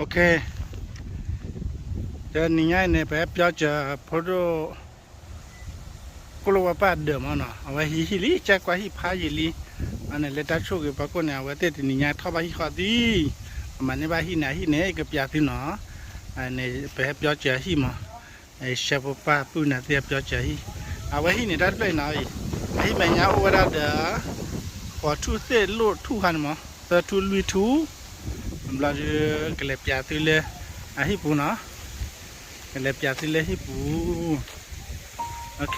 OK, တနံၤညါအံၤန့ၣ် ပဟဲပျီစၢၤဖိဒိၣ် ကျိဝဲပၢ်ဒၢးမးနီၤ, အဝဲဟံးဟံၣ်လံ, ကကွၢ်ဟံၣ်ဖးယံာ်လံ, အန့ၣ်လၢတၢ်ဆိၣ်ဂ့ၤပှၤကိးန့ၣ် အဝဲသ့ၣ်တနံၤညါထီၣ်ဘၣ်ဟံၣ်ဃီသံ, အမၤန့ၢ်ဘၣ်ဟံၣ်န့ၣ် အဟံၣ်န့ၣ် ကပျးသုနီၤ, န့ၣ် ပဟဲပျီစၢၤဟံၣ်မး, ရှဲဖိပၢ်ပုၢ်နၤသ့ၣ်ပျီစၢၤဟံၣ်, အဝဲဟံၣ်န့ၣ်တၢ်တဖျၢၣ်အံၤနီၤ, အဟံၣ်မဲာ်ညါအိၣ်ဝဲဒၣ်ဒီး ဃိးထူၣ်သ့ၣ်လိၣ်ထူၣ်ခါန့ၣ်မး, သၢထူၣ်လွံၢ်ထူၣ်, ဘျီဒုး ကလဲၤပျးသုလၢ အဟံၣ်ပူၤနီၤ, ကလဲၤပျးသုလၢဟံၣ်ပူၤ, OK,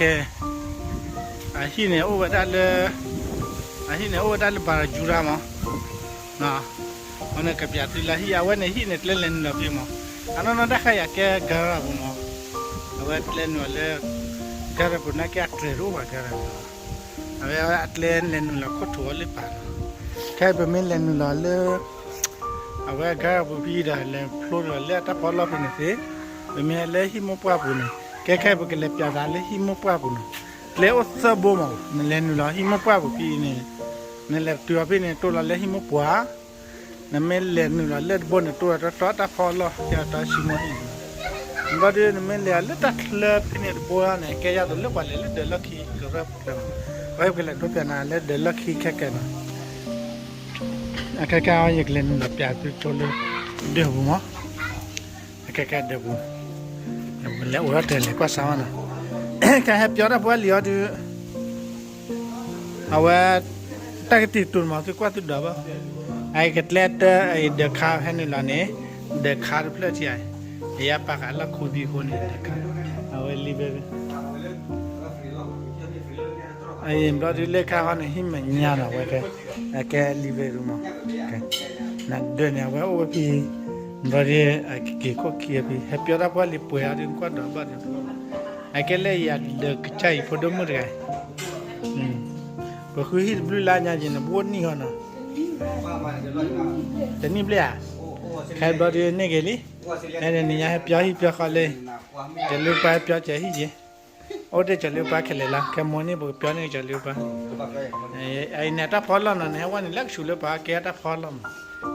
အဟံၣ်န့ၣ်အိၣ်ဝဲဒၣ်လၢ အဟံၣ်န့ၣ်အိၣ်ဝဲဒၣ်လၢ ဘၤရၤယူရၤမး, အန့ၣ်ကပျးသုလၢဟံၣ်, အဝဲန့ၣ်ဟံၣ်န့ၣ်ကျဲလဲၤနုာ်လီၤဖဲမး, အနီၢ်နီၢ်တၢ်ခါအံၤကဲ garage ပူၤမး, အဝဲကျဲနုာ်လီၤလၢ garage ပူၤန့ၣ်ကဲအတြဲၤတအိၣ်ဘၣ် garage ပူၤ, အဝဲအကျဲလဲၤနုာ်လီၤခိၣ်ထိးအီၤလၢပၤနီၤ, ခဲအံၤပမ့ၢ်လဲၤနုာ်လီၤလၢ အဝဲ garage ပူၤဖဲဒီး လဲၤဖျိလီၤလၢအတၢ်ဖီလီၢ်ဖဲန့ၣ်သ့, ပမ့ၢ်ဟဲလၢဟံၣ်မိၢ်ပှၢ်ပူၤန့ၣ် ကဲခဲအံၤပကလဲၤပျးသးလၢဟံၣ်မိၢ်ပှၢ်ပူၤနီၤ, ကျဲအိၣ်သၢဘိမး, နလဲၤနုာ်လီၤဟံၣ်မိၢ်ပှၢ်ပူၤဖဲအံၤန့ၣ်, နလဲၤတုၤအီၤဖဲန့ၣ် တိၢ်လီၤလၢဟံၣ်မိၢ်ပှၢ်, နမ့ၢ်လဲၤနုာ်လီၤလၢတဘိန့ၣ် တိၢ်လီၤတီတီတၢ်ဖီလီၢ် ကဲအတၢ်စံမိၢ်ဟံၣ်န့ၣ်, ဘျီဒုး နမ့ၢ်လဲၤလၢတၢ်ချၢဖဲန့ၣ်တဘိန့ၣ် ကဲယါသိးလၢပှၤလဲၤလၢဒၢးလီၢ်ခံ ကရၢၢ်ပူၤချၢမး, ပှၤပကလဲၤဒိပျးနၤလၢဒၢးလီၢ်ခံခဲကဲနီၤ, အခဲကဲအံၤ ယကလဲၤနုာ်လီၤပျးသုကၠိလၢ ဒၢးပူၤမး, အခဲကဲဒၢးပူၤ, လဲၤအိးထီၣ်တၢ်လဲၤကွၢ်စါမးနီၤ, ကဟဲပျီတၢ်ဖိလံၤအီၤဒုး အဝဲ တၢ်ကတံာ်တူာ်မး သုကွၢ်သုဒိးဘၣ်, အကကျဲတၢ်အံၤ ဒၢးခါဟဲနုာ်လီၤန့ၣ်, ဒၢးခါတဖျၢၣ်ထံဧါ, ယပာ်ဃာ်လီၢ်ခူသံအဃိန့ၣ် ဒၢးခါ, အဝဲလံဝဲ ဘျီဒုးလၢခါဃီန့ၣ် ဟံၣ်မဲာ်ညါနီၤ အဝဲကဲ, အကဲလံဝဲဒုးမး, နဒၢးန့ၣ် အဝဲအိၣ်ဝဲဖဲ, ဘျီဒုး အကက့ၤခိၣ်ခံဖဲ ဟဲပျီတၢ်ဖိလံၤပှဲၤအီၤဒုး ကွၢ်ဒိးဘၣ်ဒုး, အကဲလၢယၤဒၢးကစၢ်အံၤဖိဒိၣ်မုၣ်တဂၤအံၤ ပဃုဟံၣ်တဘျုးလါညါက့ၤန့ၣ် ဘိၣ်နံၣ်ဃီနီၤ, တနံၣ်ဘျဲၣ်ဧါ, ခဲဘျီဒုးန့ၢ်က့ၤလံ, နနံၤညါဟဲပျီဟံၣ်ပျီဃီလၢ, ကၠီၤလ့ပှၤဟဲပျီစၢၤဟံၣ်က့ၤ, အိၣ်တ့ၢ်ကၠီၤလ့ပှၤခဲလၢာ်လီၤ ခဲမိၢ်န့ၣ် ပကပျီန့ၢ်ကၠီၤလ့ပှၤ, အံၤန့ၣ်တၢ်ဖီလီၢ်နီၤ နဟဲဝဲန့ၣ် လၢကဆူးလၢပှၤကဲတၢ်ဖီလီၢ်မး,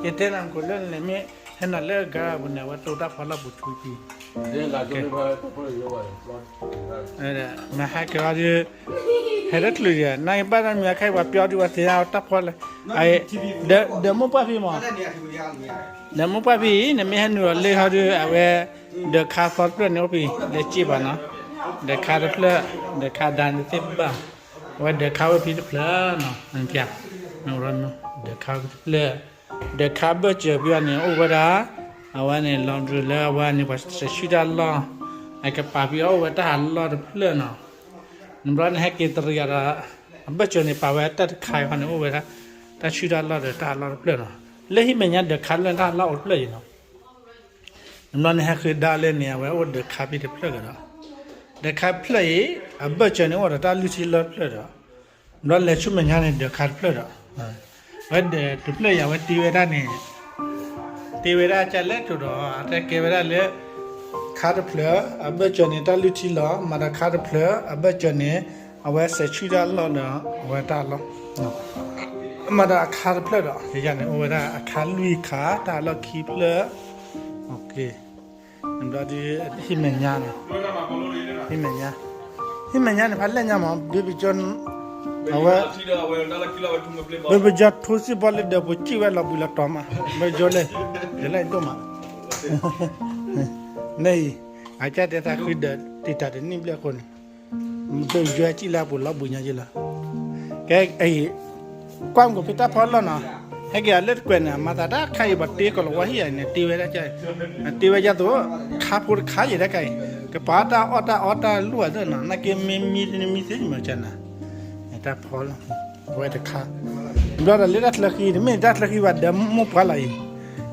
ယတဲနၤမကိးလၢနမ့ၢ်, ဟဲနီၤလၢဂၤပူၤန့ၣ် အဝဲတိၢ်တၢ်ဖီလီၢ်ပူၤထူပံၤ မဟါက့ၤအီၤဒုး, ဟဲလၢချုးယဲ နဘၣ်တၢ်မံၤအခါအံၤ ပှၤပျီဒုးပှၤသ့ၣ်ညါတၢ်ဖီလီၢ်, ဒၢးမိၢ်ပှၢ်ဖံမး, ဒၢးမိၢ်ပှၢ်ဖံအံၤ နမ့ၢ်ဟဲနုာ်လီၤလၢဟီဒုး အဝဲ, ဒၢးခါသီတဖျၢၣ်န့ၣ်အိၣ်ဖဲ, လဲၤစံးဘၣ်နီၤ, ဒၢးခါတဖျၢၣ်, ဒၢးခါဒါန့ၣ်သ့ၣ်ဘၣ်, အဝဲဒၢးခါဝဲဖဲတဖျၢၣ်နီၤ, ဒၢးခါဝဲဖဲတဖျၢၣ်, ဒၢးခါဘၢၣ်စၢၤဖဲအံၤန့ၣ် အိၣ်ဝဲဒၣ်, အဝဲန့ၣ် လီၤဒုးလၢအဝဲန့ၣ် ပှၤစဲးဆှံတၢ်လီၢ်, အကပာ်ဖဲအအိၣ်ဝဲတၢ်ဟးလီၢ်တဖျၢၣ်နီၤ, နဘျီနဟဲက့ၤတရံးအီၤဒီး, အဘၢၣ်စၢၤန့ၣ် ပာ်ဝဲတၢ်တခါအံၤဃီန့ၣ် အိၣ်ဝဲဒၣ်, တၢ်ဆှံတၢ်လီၢ်ဒီးတၢ်ဟးလီၢ်တဖျၢၣ်နီၤ, လၢဟံၣ်မဲာ်ညါဒၢးခါတဖျၢၣ်န့ၣ် တၢ်ဟးလီၢ်အိၣ်တဖျၢၣ်အံၤနီၤ နဘျီနဟဲဃုာ်ဒါလၢန့ၣ် အဝဲအိၣ်ဒၢးခါဖဲတဖျၢၣ်ကဒီး, ဒၢးခါတဖျၢၣ်အံၤ, အဘၢၣ်စၢၤန့ၣ်အိၣ်ဒီးတၢ်လုၢ်ထံလီၢ်တဖျၢၣ်ဒီး, နဘျီလဲၤဆူမဲာ်ညါန့ၣ် ဒၢးခါတဖျၢၣ်ဒီး, အဝဲဒၢးတဖျၢၣ်အံၤ အဝဲတ့ဝဲဒၣ်န့ၣ်, တ့ဝဲဒၣ်ကလဲၣ်တိၢ်ဒီး အတၢ်ကဲဝဲဒၣ်လၢ ခါတဖျၢၣ် အဘၢၣ်စၢၤန့ၣ် တၢ်လုၢ်ထံလီၢ် မၤဒီးခါတဖျၢၣ် အဘၢၣ်စၢၤန့ၣ် အဝဲစဲးဆှံတၢ်လီၢ်ဒီး အဝဲတၢ်လီၢ် မၤဒီးအခါတဖျၢၣ်ဒီး ယၤန့ၣ် အိၣ်ဝဲဒၣ်အခါလွံၢ်ခါ တၢ်လီၢ်ခံဖျၢၣ်, ဘျီဒုး ဟံၣ်မဲာ်ညါန့ၣ်, ဟံၣ်မဲာ်ညါ, ဟံၣ်မဲာ်ညါန့ၣ် ဖးလဲၢ်ညါမး ဘၣ်ပကၠီ, အဝဲ, ဘၣ်ပကၠီထိစံၣ်ဘီလၢဒၢးပူၤ စံၣ်ဝဲလီၤဘှံးလီၤတီၤမး, ဘၣ်ပကၠီလဲၣ်, ဒၢးလၢဒိၣ်မး, န့ၣ်အံၤ, အကစၢ်တဲသးဃုဒၢးတံာ်တာ်တနံၣ်ဘျဲၣ်အဃိန့ၣ် ဘၣ်ပကၠီစံၣ်လၢအပူၤလီၤဘှံးညါက့လီၤ, ကဲအံၤ, ကွၢ်မ့ၢ်ကဖဲတၢ်ဖီလီၢ်နီၤ, ဟဲက့ၤအလၢတကွဲးန့ၣ် မၤသးတၢ်ခါအံၤ ပှၤတ့ကီးလီၤဝါဟံၣ်အံၤန့ၣ် တ့ဝဲဒၣ်, တ့ဝဲဒၣ်သိး, ခါဖိတခါအံၤတခါအံၤ, ကပာ်တၢ်အီၣ်တၢ်အီတၢ်လိၣ်အသးနီၤ နာ်က့မ့ၢ်မံမံသ့မၤကနၤ, တၢ်ဖီလီၢ်, အဝဲတခါ, ဘျီဒီးလၢတၢ်ချၢဃံ တမ့ၢ်တၢ်ချၢဃံဘၣ် ဒၢးမိၢ်ပှၢ်လီၤအံၤ,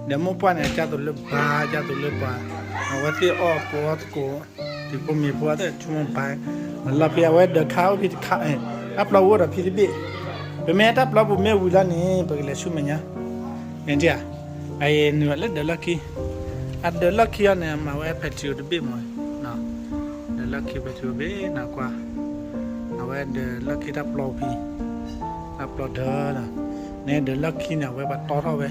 ဒၢးမိၢ်ပှၢ်န့ၣ် အကၢ်သိးလၢဘါ အကၢ်သိးလၢပှၤ, အဝဲသ့ၣ်အီၣ်ကိးသကိး, တုၤဖိမ့ၤဖိအသ့ၣ်ဆိကမိၣ်ဘါ, လီၤဖဲအဝဲဒၢးခါအိၣ်ဖဲတခါ, တၢ်ပျီပူၤအိၣ်ဒီးဖဲတဘ့ၣ်, ပမ့ၢ်တၢ်ပျီပူၤမ့ၢ်ဝံၤလီၤန့ၣ် ပကလဲၤဆူမဲာ်ညါ, နတံၢ်ဧါ, အအံၤနုာ်လၢဒၢးလီၢ်ခံ, အဒၢးလီၢ်ခံအံၤန့ၣ် မၤဝဲ patio တဘ့ၣ်မး, ဒၢးလီၢ်ခံ patio တဘ့ၣ်န့ၣ်ကွၢ်, အဝဲဒၢးလီၢ်ခံတၢ်ပျီဖဲ, တၢ်ပျီဒၢးလီၤ, န့ၣ်ဒၢးလီၢ်ခံန့ၣ် အဝဲပှၤတီထီၣ်ဝဲ,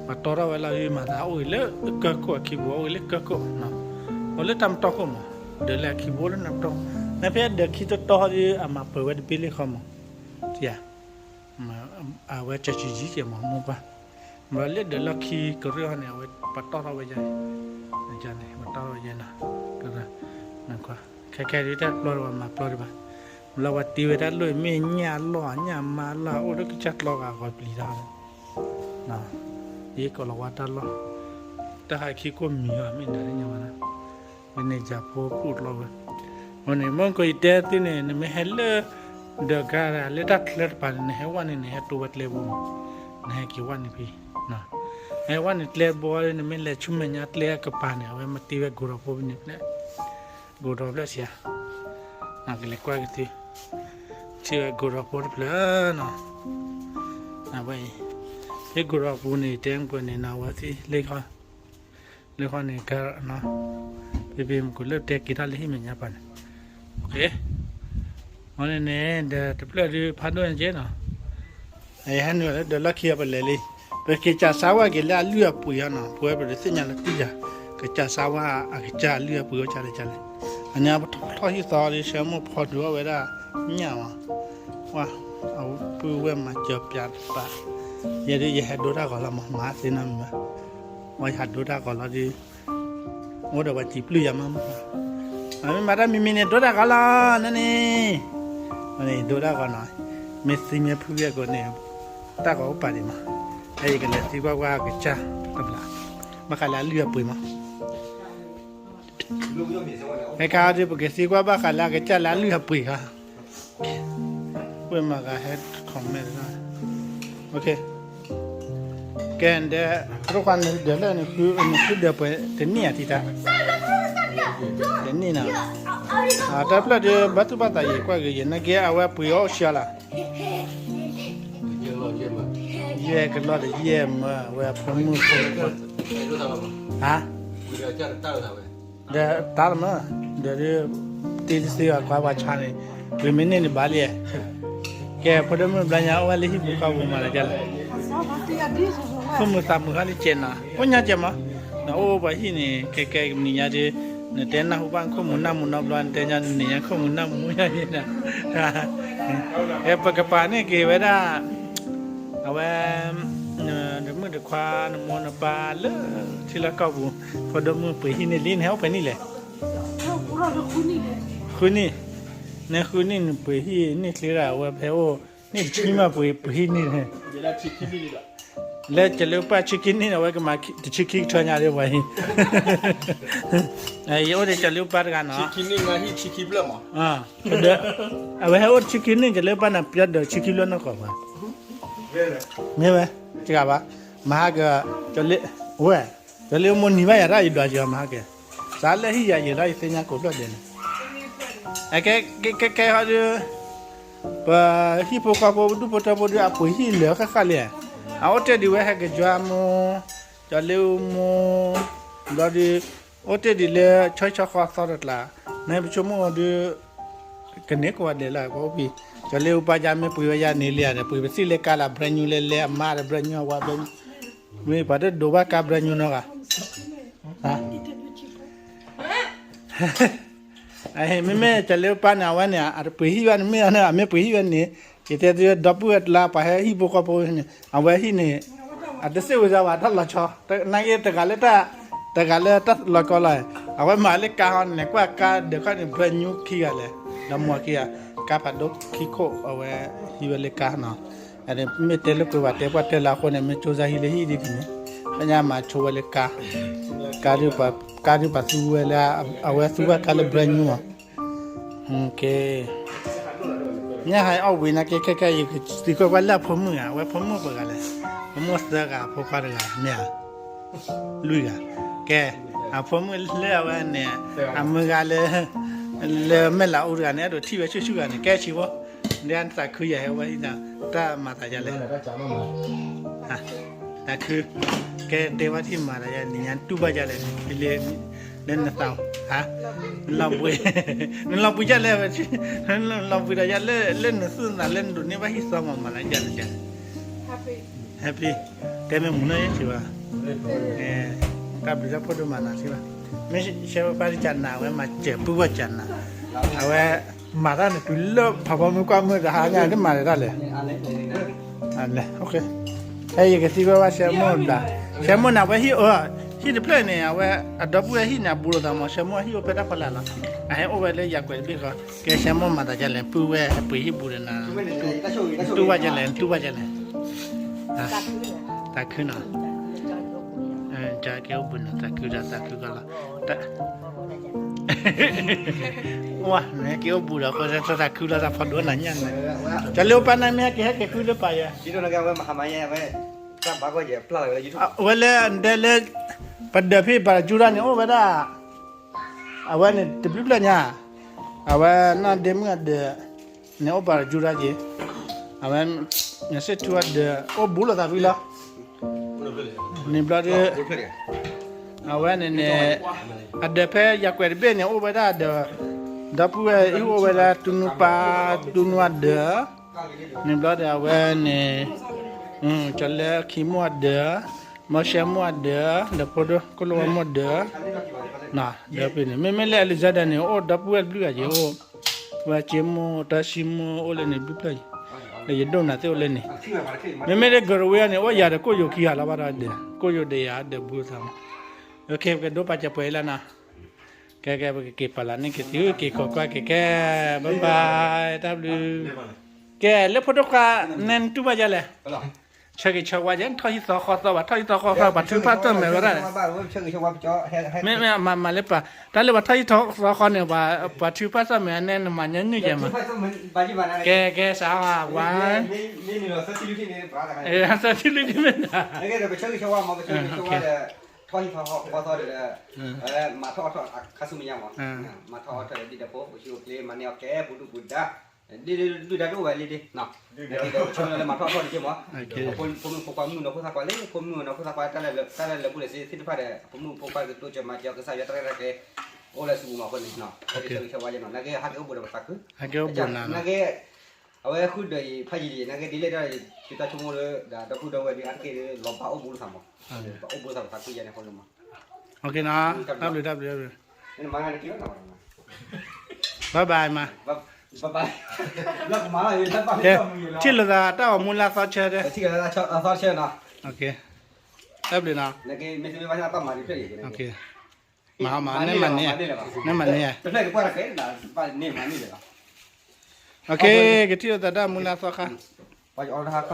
ပှၤတီထီၣ်ဝဲလီၤဒုး မၤသးအိၣ်ဂ့ၤလၢကၢၢ်ခိၣ်အခံပူၤ အိၣ်ဂ့ၤလၢကၢၢ်ခိၣ်နီၤ, အိၣ်လၢတၢ်မတီၢ်ခိၣ်မး, ဒၢးလၢအခံပူၤအိၣ်လၢတၢ်မတီၢ်, နဖဲဒၢးခံတီတီဒီး အမၤပၢၤဝဲတဘ့ၣ်လၢဃီမး, အဝဲကၠီကၠံကဲမး မိၢ်ပှၢ်, မ့ၢ်လၢဒၢးလီၢ်ခံကရၢၢ်ဟီန့ၣ် အဝဲပှၤတီထီၣ်ဝဲယါ, ပှၤတီထီၣ်ဝဲယါနီၤ, ကရၢၢ်, ခဲခဲဒုးတၢ်ပျီတဘၣ်မၤပျီတဘၣ်, လၢပှၤတ့ဝဲတၢ်လိၣ်မ့ၢ်ညၣ်အလီၢ်ညၣ်မါအလီၢ် အိၣ်လၢကစၢ်ကျီဂာ်ဂီၤပျံၤတၢ် ယကိးလီၤဝါတၢ်လီၢ်, တၢ်ဟးခံကိၣ်မံၤအီၤ မ့ၢ်နၤလၢညါဝဲဒၣ်, မ့ၢ်န့ၣ်ယၤဖိပူၣ်ကျီဝဲ, အဃိန့ၣ် မ့ၢ်ကယတဲသုန့ၣ် နမ့ၢ်ဟဲလၢ ဒၢးကါလၢတၢ်ချၢတပၤန့ၣ် နဟဲဝဲန့ၣ် နဟဲတိဝဲကျဲဘိမး, နဟဲက့ၤဝဲန့ၣ်ဖဲ, နဟဲဝဲန့ၣ်ကျဲဘိ နမ့ၢ်လဲၤဆူမဲာ်ညါကျဲကပၤန့ၣ် အဝဲမ့ၢ်တ့ဝဲကိးထီၣ်ဖိဖဲန့ၣ်ဖဲ, ကိးထီၣ်ဖျၢၣ်ဆံးဧါ, ကလဲၤကွၢ်က့ၤသု, ထံၣ်ဝဲကိးထီၣ်ဖိတဖျၢၣ်နီၤ, အဝဲအံၤ, ဖဲကိးထီၣ်ပူၤန့ၣ် တဲမ့ၢ်ကွၢ်န့ၣ် နဝဲသ့ၣ်လၢခီ လၢခီန့ၣ် ကဲနီၤ, ဖဲဖဲမ့ၢ်ကိးလၢတဲက့ၤထီၣ်လၢဟံၣ်မဲာ်ညါပၤန့ၣ်, အဃိန့ၣ်န့ၣ် ဒီးတဖျၢၣ်ဒုးဖးဒိၣ်ညါက့နီၤ, ယဟဲနုာ်လၢဒၢးလီၢ်ခံအပလဲၤလံ, ပကစၢ်စါဝါက့ၤလၢအလုၢ်အပှ့ၤအီၤနီၤ, ပဝဲပဒုးသ့ၣ်ညါလီၤတံၢ်ယၤ, ကစၢ်စါဝါအကစၢ်လုၢ်အပှ့ၤအိၣ်ကလဲၣ်ကလဲၣ်, အညါပထီၣ်ဟံၣ်သီဒီး ဆၢမိၢ်ဖီဒုးအီၣ်ဝဲဒၣ်ညၣ်ဝဲ, ဝဲ, အပုၢ်ဝဲၢ်မၤစၢၤပၠးတပၤ, ယဲဒုးယဟဲဒိတၢ်ဂီၤလီၤမး မၤသ့နီတမံၤဘၣ်, ဝဲယဟးဒိတၢ်ဂီၤလီၤဒုး အိၣ်ဒီးပှၤစံးပျုၢ်ယၤမး, မ့ၢ်မၤတၢ်မံၤမံၤန့ၣ် ဒိတၢ်ဂီၤလီၤ နန့ၣ်, ဒိတၢ်ဂီၤနီၤ, မ့ၢ်သံမ့ၢ်ဖုဂ့ၢ်ကိးန့ၣ်, တၢ်ဂီၤအိၣ်ပာ်ဒံးမး, ဖဲယကလဲၤသံကွၢ်ကွၢ်အကစၢ်တဘျီ, ဘၣ်ဃးလၢအလုၢ်အပှ့ၤမး, ဟဲခါဒုးပကသံကွၢ်ဘၣ်ဃးလၢအကစၢ်လၢအလုၢ်အပှ့ၤခါ ဝဲမၤဂၤဟဲ comment တဂၤ, ကဲဒဲး, တရူၢ်ခွါနဒၢးလၢနဃုဒၢးပှဲၤတနံၣ်ဧါထံတၢ်, တနံၣ်နီၤ, တၢ်ဖျၢၣ်ဒုး ဘၣ်သူၣ်ဘၣ်သးယံာ်ကွၢ်ဂ့ၤယံာ် နာ်က့အဝဲပှ့ၤအီၣ်ဆှၢလၢ်, ယဲၢ်ကလီၢ်ဒီးယဲၢ်မၢ အဝဲအဖိမုၣ်ဖိခွါ, ဟါ ဒီးတၢ်လၢမ့ၢ်, ဒီးဒုး, တ့တသ့ဘၣ်ကွၢ်ပှၤဆါန့ၣ်, ပှ့ၤမ့ၢ်န့ၢ်န့ၣ်ဘၣ်လံ, ကဲဖိဒိၣ်မုၣ်ဘျီညါအိၣ်ဝဲလၢဟံၣ်ပူၤဃီပူၤမၤလၢကလဲၣ်, ခိၣ်မုၢ်သးမုာ်ဃီလံကဲနီၤ အိၣ်ညါကဲမး, နအိၣ်ပှၤဟံၣ်န့ၣ် ကဲကဲကနံၤညါဒုး, နတဲနၢ်ဟူဘၣ်နခိၣ်မုၢ်နၢ်မုာ်နီတဘျီ နတဲညါနံၤညါခိၣ်မုၢ်နၢ်မုာ်ညါန့ၣ်, ပကပာ်န့ၢ်က့ၤဝဲဒၣ် အဝဲ, နမုၣ်တခွါ နမိၢ်နပၢ်လၢထံလီၢ်ကီၢ်ပူၤ, ဖိဒိၣ်မုၣ်ပှ့ၤဟံၣ်န့ၢ်လံ နဟဲအိၣ်ဖဲန့ၣ်လဲၣ်, ဃုနံၣ်, နဃုနံၣ်နပှ့ၤဟံၣ်န့ၢ်ချ့ဒၣ် အဝဲဖဲအိၣ်, နံၣ်တဆံမးပှ့ၤဟံၣ်န့ၢ်, လၢကၠီၤလ့ပၢ်ဆံခံနံၣ်န့ၣ် အဝဲကမၤတဆံခံကထၢညါဒ်ဝဲအံၤ, ယအိၣ်ဒီးကၠီၤလ့ပၢ်တဂၤနီၤ, ဒီး, အဝဲဟဲအိၣ်တဆံခံနံၣ် ကၠီၤလ့ပၢ်န့ၣ် ပျဲဒီးတဆံခံလၢနီၢ်ကီၢ်ပှၤ, မ့ၢ်ဝဲ, တဂၤဘၣ်, မဟါက, ဝဲ, ကၠီၤလ့မိၢ်နံၤဘၣ်ယၤတၢ်ယဒွးက့ၤအီၤမဟါကဲ, စးလၢဟံၣ်ယၤယံာ်လီၤယသ့ၣ်ညါကိးဖျၢၣ်ဒဲးန့ၣ်, ကဲ, ကဲ, ကဲ, ကဲဟီဒုး ပဟံၣ်ဖိဃီဖိပဒူၣ်ဖိထၢဖိဒုး အပှ့ၤဟံၣ်လၢာ်ဃၣ်ဃၣ်လံ, အအိၣ်တ့ၢ်ဒံးဝဲဟဲက့ၤယွၤမိၢ်, ကၠီၤလ့အူမိၢ်, ဘျီဒုး, အိၣ်တ့ၢ်ဒံးလၢဆီဟံၣ်ဆီဃီအသီတကျါ, နပဆိကမိၣ်ဒုး, ကန့ၢ်ကိးဂၤဒဲးလၢ် ပအိၣ်ဖဲ, ကၠီၤလ့အူပၢ်ယါမ့ၢ်ပှ့ၤဝဲယါန့ၣ်လံဧါဒီး ပှ့ၤပသံၣ်လၢကါလၢ brand new လဲလဲ အမါဒီး brand new အဝၤ brand new, မ့ၢ်ပှၤတဒိးဘၣ်ကါ brand new နီတဂၤ မ့မ့ၢ်ကၠီၤလ့ပၢ်န့ၣ် အဝဲန့ၣ် အတပှ့ၤဟံၣ်ဘၣ်န့ၣ် မ့ၢ်အန့ၣ် အမ့ၢ်ပှ့ၤဟံၣ်ဝဲန့ၣ်, ယတဲသုဒီပုၢ်ဝဲၢ်တလါ ပှၤဟဲဟံၣ်ဖိဃီဖိန့ၣ် အဝဲဟံၣ်န့ၣ်, အတစ့ၢ်ဝဲစၢ်ဘၣ် တၢ်လီၤဆီ, နာ်က့တဂၤလၢတၢ်, တဂၤလၢတၢ်လီၤကီလီၤ, အဝဲမၤလၢကါဟီန့ၣ် ကွၢ်ကါဒၢးခီန့ၣ် brand new ခံဂၤလဲၣ်, ဒီးမိၢ်ခံဂၤ, ကါဖးဒိၣ်ခံခိၣ် အဝဲဟံးဝဲလၢကါနီၤ, မ့ၢ်တဲလၢပှဲၤဘၣ်တဲပှၢ်တဲလၢအဃိန့ၣ် မ့ၢ်ကၠိစါဟံးလၢဟံၣ်ဒ်န့ၣ်, သ့ၣ်ညါမၤဆိဝဲလၢကါ, ကါဒုးပှၤသူဝဲလၢ, အဝဲသူဘၣ်ကါလၢ brand new မး, ကဲ, ညါဟဲအီၣ်ဝံၤနာ်က့ ခဲခဲအံၤ ယကသံကွၢ်ကွၢ်လၢအဖိမုၣ်ဧါ, အဝဲဖိမုၣ်ပှဲၤဂၤလဲၣ်, ဖိမုၣ်သၢဂၤ ဖိခွါတဂၤ မ့ၢ်ဧါ, လွံၢ်ဂၤ, ကဲ, အဖိမုၣ်လၢအဝဲန့ၣ်, အမုၢ်ဂၤလၢ, လၢမဲာ်လးအူတဂၤန့ၣ် အဲၣ်ဒိးထံၣ်ဝဲဆူၣ်ဆူၣ်ဂၤန့ၣ် ကဲဆံးဖိ, ဒ်နသးခုယၤဟဲဝဲဟံၣ်ဒီး, တၢ်မၤသးယၤလဲၣ် သးခု, ကဲတဲဝဲထံၣ်မၤတၢ်ယၤ နညါတူၢ်ဘၣ်ယၤလဲၣ်, လၢနသး, လီၤဘှံး, နလီၤဘှံးယၤလဲၣ်, လီၤဘှံးဒီးယၤလၢနသူၣ်နသးလၢနဒိးန့ၢ်ဘၣ်ဟံၣ်သီမးမးလၢယၤန့ၣ်, happy တဲမ့ၢ်မူနီၢ်ယဲၢ်စံးဘၣ်, တၢ်ဘျုးတၢ်ဖှိၣ်ဒိၣ်မးနၤစံးဘၣ်, မ့ၢ်ရှဲဝဲပၢ်တကးနၤ အဝဲမၤစၢၤပုၢ်ဝဲၢ်ကးနၤ, အဝဲ မၤတၢ်န့ၣ်တုၤလၢဖးဖီမုၢ်ကွၢ်မုၢ်တဟါညါတမၤလဲၤတၢ်လဲၣ်, ဟဲယကသံကွၢ်ဘၣ်ရှဲမိၢ်ဘျး, ရှဲမိၢ်န့ၣ် အဝဲဟံၣ်အၢ ဟံၣ်တဖျၢၣ်န့ၣ် အဝဲအဒီပုၢ်ဝဲၢ်ဟံၣ်န့ၣ် အဘူးလိာ်သးမး ရှဲမိၢ်ဟံၣ်အိၣ်ဖဲတၢ်ဖီလာ်လီၤ, အဟဲအိၣ်ဝဲလၢယၤကွဲးတဘ့ၣ်ဃီ, ကဲရှဲမိၢ်မၤသးဒ်လဲၣ် ပုၢ်ဝဲၢ်ပှ့ၤဟံၣ်ဘူးဒီးနၤ, တူၢ်ဘၣ်ဒ်လဲၣ် တူၢ်ဘၣ်ဒ်လဲၣ် သးခုနီၤ, ကဲအိၣ်ဘူးနီၤ သးခုဒီးသးခုကီလီၤ, ဝါ နကဲအိၣ်ဘူးဒီး သးခုလီၤသးဖီဒိၣ်နၤညါန့ၣ်, ကၠီလၢအိၣ်ပၢ်နၤမ့ၢ်ဟဲက့ၤဟဲက့ၤဃုလၢပာ်ယဲ, အဝဲလၢဒဲလၢ ပဒၢးဖံးပာ်ကၠူရၣ်န့ၣ် အိၣ်ဝဲဒၣ် အဝဲန့ၣ်တဘျုးဖျၢၣ်ညါ, အဝဲနီၢ်ဒ့မုၣ်အဒၢးန့ၣ် အိၣ်ပာ်ကၠူရၣ်က့ၤ, အဝဲ နစ့ၣ်ထူအဒၢး အိၣ်ဘူးလိာ်သးဖဲလီၤ, န့ၣ်ဘျီဒီး အဝဲန့ၣ်န့ၣ် အဒၢးဖဲယၤကွဲးတဘ့ၣ်န့ၣ် အိၣ်ဝဲဒၣ်ဒီး ဒီပုၢ်ဝဲၢ်အံၤအိၣ်ဝဲဒၣ် တူနူပၢ် တူနူအဒၢး, န့ၣ်ဘျီဒီးအဝဲန့ၣ် ကၠီလၢခံမိၢ်အဒၢး, မီၢ်ရှဲမိၢ်အဒၢး ဒီးဖိဒိၣ် ကိၣ်လိဝါမိၢ်ဒၢး, ဒီးဖဲန့ၣ် မ့မ့ၢ်လၢ Alexander န့ၣ် အိၣ်ဒီပုၢ်ဝဲၢ်တဘျုးဂၤက့ၤ အိၣ်ဝဲက့မိၢ် တၢ်စံမိၢ် အိၣ်လၢန့ၣ်ဘျုးဖျၢၣ်အံၤ, ဒီးယဒိၣ်နၤသ့ၣ်အိၣ်လၢန့ၣ်, မ့မ့ၢ်လၢ ကရဝ့အံၤန့ၣ် အိၣ်ယၤဒီးကိၣ်ယိၤခံဂၤလီၤဘၣ်ဒီးဒၢး ကိၣ်ယိၤဒီးယၤဒီးဘူးသးမး, ကဲ ပကဒိးပာ်စၢၤပှဲၤအံၤလၢနၤ, ကဲ ကဲ ပကက့ၤပာ်လၢန့ၣ်က့ၤသု က့ၤခိးကွၢ်က့ၤခဲ bye bye တၢ်ဘျုး, ကဲ လၢဖိဒိၣ်ခွါ နဲနတူၢ်ဘၣ်ယဲလဲၣ်, ဆၢဂ့ၤဆၢဝါယဲ ထီၣ်ဟံၣ်သီဃီသီဘၣ် ထီၣ်ဟံၣ်သီဃီသီ ပှၤထုကဖၣ်သၢၣ်မဲာ်ဝဲဒၣ်, မ့မ့ၢ်မၤလၢပှၤ တၢ်လၢပှၤထီၣ်ဟံၣ်သီဃီန့ၣ် ပှၤထုကဖၣ်သၢၣ်မဲာ်အနဲနမၤညီနုၢ်ယဲမး, ကဲ ကဲ စးဝါ သၢထံလုၢ်ထံမ့ၢ်နၤ, ထီၣ်ဟံၣ်သီဃီသီဒီး မၤထီၣ်အီၣ်ထီၣ်ခါဆူမဲာ်ညါမး, မၤထီၣ်အီၣ်ထီၣ်ဒီးဒ်ဒီးဖိ ပှၤဆူၣ်အိၣ်ချ့ မၤန့ၢ်အီၣ်ကဲ ပူၤဒူၣ်ပူၤဒါ, ဒ်ဒုၣ်ဒါတအိၣ်ဝဲလံဒ်, ပဆိကမိၣ်လၢမၤထီၣ်အီၣ်ထီၣ်ဒ်က့မး, ဖိမုၣ်ဖိခွါမုၣ်နီၢ်ခိသးပှၢ်လၢ ဖိမုၣ်နီၢ်ခိသးပှၢ် တၢ်လၢလၢပူၤလၢစ့သ့ၣ်တဖၣ်ဒီး ဖိမုၣ်ဖိခွါကတိစၢၤမၤစၢၤ ကစၢ်ယွၤတၢ်ရဲၣ်တၢ်ကျဲၤ အိၣ်လၢအစုပူၤမးအဃိန့ၣ်, ဆၢဂ့ၤဆၢဝါယဲနီၤ နာ်က့ ဟဲက့ၤအိၣ်ဘူးဒီးပသးခု, နာ်က့ အဝဲဃုာ်ဒီးအံၤ ဖးယံာ်ယံာ် နာ်က့ဒ်လဲၣ်ဒီး ယတၢ်ဆိကမိၣ်လၢ ဒီးဒီပုၢ်ဒီဝဲၢ်ဒ်အါတက့ၢ် လီၤဘၣ်အိၣ်ဘူးလိာ်သးမး, ဘၣ်အိၣ်ဘူးလိာ်သးပသးခုယဲန့ၣ်အဃိန့ၣ်မး, တၢ်ဘျုး တၢ်ဘျုး တၢ်ဘျုး, bye bye မး, bye bye, ထံၣ်လိာ်သးတၢ်အိၣ်မူလၢအသီဆၢဒီး, တၢ်ဘျုးနီၤ, မၤဟီမး နဲမၤန့ၢ်, နဲမၤန့ၢ်, ကထံၣ်လိာ်သးတၢ်အိၣ်မူလၢအသီခါ,